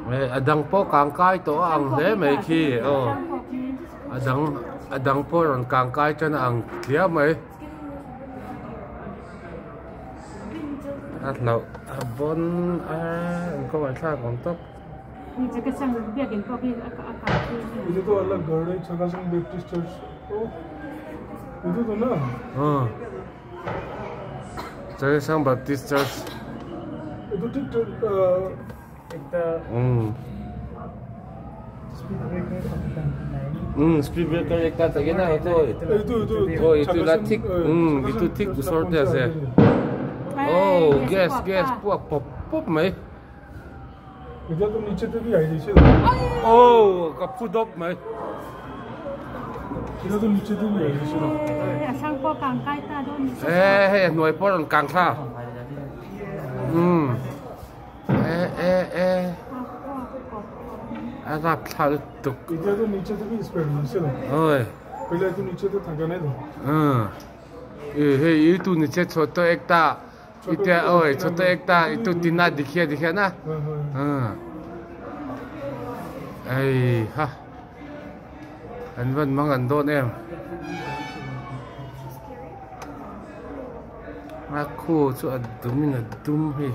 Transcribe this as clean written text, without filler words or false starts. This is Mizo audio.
A dang pawh kang kai tawh a ang hle mai khi aw a dang a dang pawh rawn kang kai tan a ang tliah mai a hlauh a bawn a an kawngah thlak awm tawp. Chakhesang Baptist Church. Speed breaker ekta thake na etu oh etu la thik etu thik osor te ase oh gas gas puak pop pop mai oh ka phu dawp mai. Eh hei a hnuai pawh a rawn kang thla umm. E e e a rap thla lutuk oi e hei itu niche choto ekta ite oi choto ekta itu tina dikhia dikhia na ei ha an van mang an dawn em a khu chu a dum in a dum hei.